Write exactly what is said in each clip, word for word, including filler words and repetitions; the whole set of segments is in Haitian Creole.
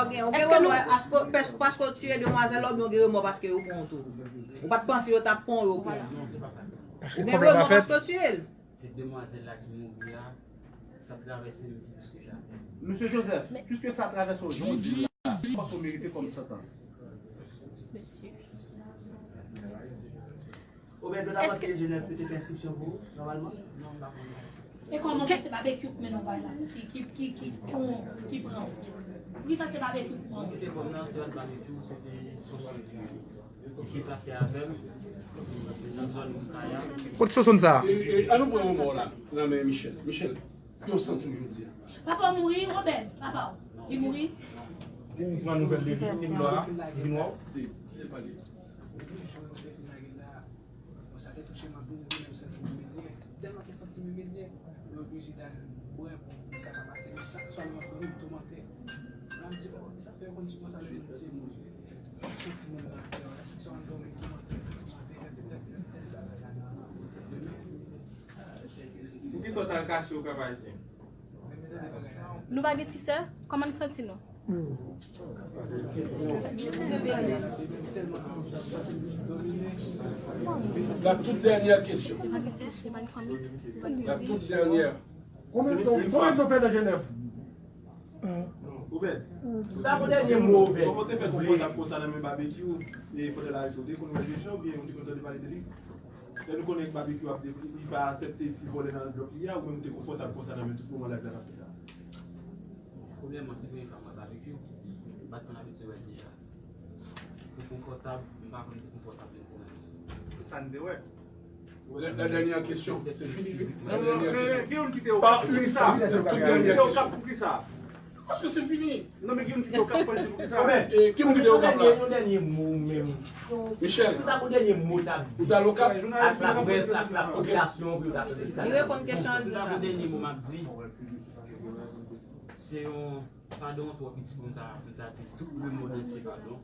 Ou gen remò paske, paske w tiye demwazèl la, oubyen ou gen remò paske yo pran w tou? Ou pa t panse yo t ap pran w, yo pran w? Ou gen remò paske w tiye l? Se demwazèl la ki mouri a, sa travèse m plis ke jamè. Mesye Joseph, piske sa travèse w jodi a, kisa w merite kòm santans? Obed, yo ta panse ke Jenèf te fè enskripsyon pou ou, nòmalman? Non, m pa konnen. E kòman fè se Babekyou k mennen w bay la? Ki, ki, ki, ki, ki, ki pran w? Poukisa se Babekyou k pran w? Mwen kite kò m nan, se pa Babekyou, se te Soso ki deplase avè m nan zòn Moutaya. Kot Soso sa? E, e, ann nou pran yon mò la, nan men Michel. Michel, ki w santi w jodi a? Papa w mouri, Obed, papa w. Li mouri? Ou pran nouvèl de li, li vin wè w? Li vin wè w? Li, li pale. Bon, sa te touche m anpil, mwen menm santi m imilye. Tèlman ke santi m imilye, mwen oblije t al bwè pou, pou sa pa pase. Men chak swa, li rankontre m toumante. Mwen ap di, "Oh, sa fè yo konn sou konsa, yo konn se moun." Chak swa, timoun nan atè, chak swa, m dòmi, toumante, toumante, rete tèt, tèt bagay la nan men. Poukisa w t al kache w Kap Ayisyen? Nou pa gen ti sè? Kòman n santi nou? La toute dernière question. La toute dernière. Konbyen tan, konbyen tan w fè nan Jenèf? Obed, ou ta gon dènye mo, Obed? Kòman w te fè konfòtab konsa nan men Babekyou, e pandan l arete w, ou te konn wè deja oubyen ou te konn tande pale de li? Lè nou konnen Babekyou ap de-, li pa aksepte ti vòlè nan blòk li a, ou menm ou te konfòtab konsa nan men tout moman live la t ap fèt la? Premyèman, se premye fwa m wè Babekyou. M pa t konn abitye wè l deja. Pou konfòtab, m pa konn pou konfòtab li pou mwen. Se sa n te wè. La, la dernière question, c'est fini, oui. La dernière question. Par une femme, toute dernière question. Paske se fini. Non, men gen yon ti okap pou di pou sa. E, ki moun ki te okap la? Yon dènye mo menm. Michel. Si w ta gon dènye mo w t ap di. Ou t al okap? Ak laprès, ak lapopilasyon, pou yo ta tande sa. Li reponn kesyon an di la. Si w ta gon dènye mo m ap di, se yon padon twò piti pou m ta, pou m ta di tout le monde entier padon.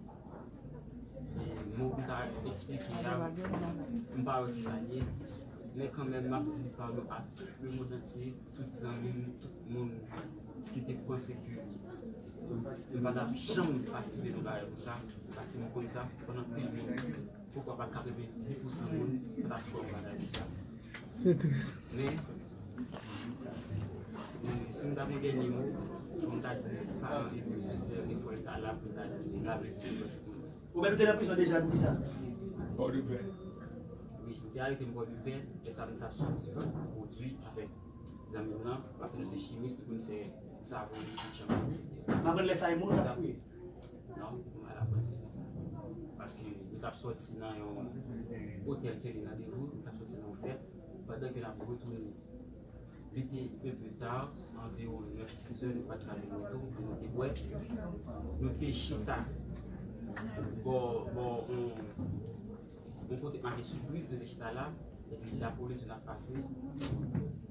E mo pou m ta eksplike a, m pa wè kisa l ye. Men kanmenm, m ap di padon a tout le monde entier, tout zanmi m, tout moun ki te panse ke m pa t ap janm patisipe nan bagay konsa, paske m konn sa, pandan pil moun, poukwa pa katrevenndis pousan moun, pa t ap kwè nan bagay konsa. Se tris. Men, men, si m ta gon dènye mo, fò m ta di paran epi sè Nefòy ta la pou m ta di, lave di. Ou menm te nan prizon deja, poukisa? Pòdepè. Wi, yo te arete m Pòdepè, lè sa m t ap sòti pwodui avèk zanmi m nan, paske nou se chimis, nou konn fè savon, nou te janm. M aprann lè sa e moun k ap fouye. Non, m al aprann se konsa. Paske nou t ap sòti nan yon otèl ke li nan Devou, nou t ap sòti nan yon fèt, pandan ke n ap retounen. Li te enpe ta, anviwon nèf, dis è, nou pa t ka jwenn moto, pou nou te bwè. Nou te chita bò, bò, yon, yon kote k make Sipriz, nou te chita la, epi lapolis vin ap pase.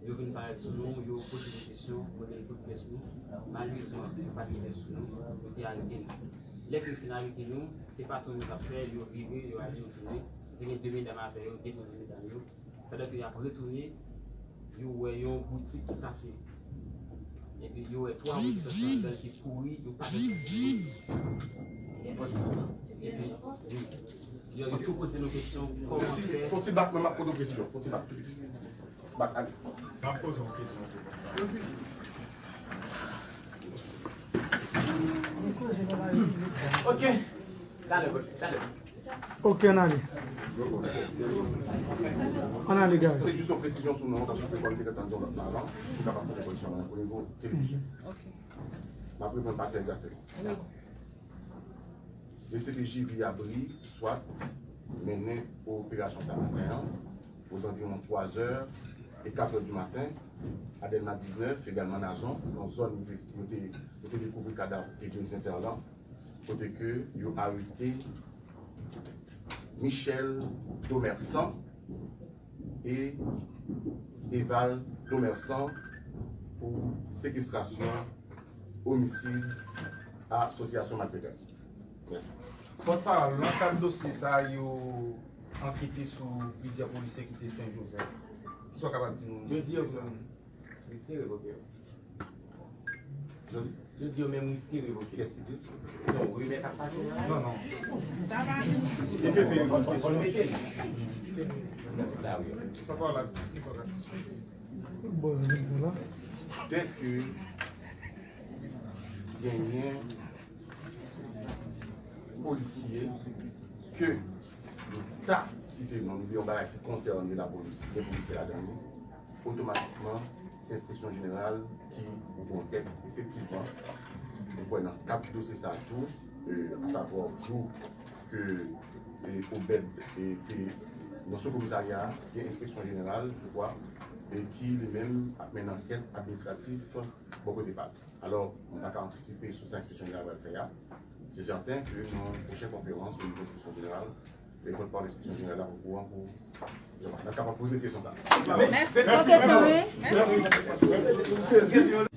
Yo vin parèt sou nou, yo poze nou kesyon, mande nou tout pyès nou. Malerezman, yo pa t gen pyès sou nou, yo te arete nou. Lè ke yo fin arete nou, se patwon nou t ap fè, yo vire, yo ale, yo tounen. Te gen de medam avè yo, depoze medam yo. Pandan ke y ap retounen, yo wè yon boutik ki kase. Epi yo wè twa moun ki sòti anndan ki kouri, yo pa t. Epi, wi. Yo, yo tou poze nou kesyon, kòman fè. Fon ti bak, mwen m ap poze yon kesyon. Fon ti bak tou piti. Bak, ale. M ap poze yon kesyon, se konsa. Ok. Talè, talè. Ok, ann ale. Ann ale, guys. Se jis yon presizyon sou non, paske kòm te gentan di yon lòt nan avan, pou kapab poze koreksyon nan o nivo televizyon. Ok. M ap reprann pati a egzakteman. Dakò. D C P J V Abri, swat, mennen operasyon sa maten an, ozanviwon twa zè e kat è di maten, a Dèlma diznèf, egalman Nazon, nan zòn yo te, yo te, yo te dekouvri kadav Edwin Sincère lan, kote ke yo arete Michel Domersan e Eval Domersan pou sekestrasyon, omisid, asosyasyon malfetè. Mèsi. Pòtpawòl, nan kad dosye sa a, yo ankete sou plizyè polisye ki te Sen Jozèf. Kisa w kapab di nou? Yo di yo pran. Respire, ok. Jodi. Yo di yo menm riske revoke. Kiyès ki di sa? Non, rimè k ap pase la. Non, non. Ki te peye yon kesyon? Mete l. Mete l la, wi. Sa pa la. Dèke genyen polisye ke nou ta site non, nou di yon bagay ki konsène lapolis, gen polisye ladan li, otomatikman, se enspeksyon jeneral ki ouvri ankèt. Efektivman, nou kwè nan kad dosye sa a tou, euh, asavwa jou ke, euh, Obed, euh, te nan sou komisarya, gen enspeksyon jeneral, je crois, e ki li menm ap mennen ankèt administratif bò kote pa l. Alò, m pa ka antisipe sou sa enspeksyon jeneral pral fè a. Se sèten ke nan pwochen konferans, o nivo enspeksyon jeneral, e pòtpawòl enspeksyon jeneral la poko an pou, nou kapab poze kesyon sa. Mèsi, pwofesè. Mèsi.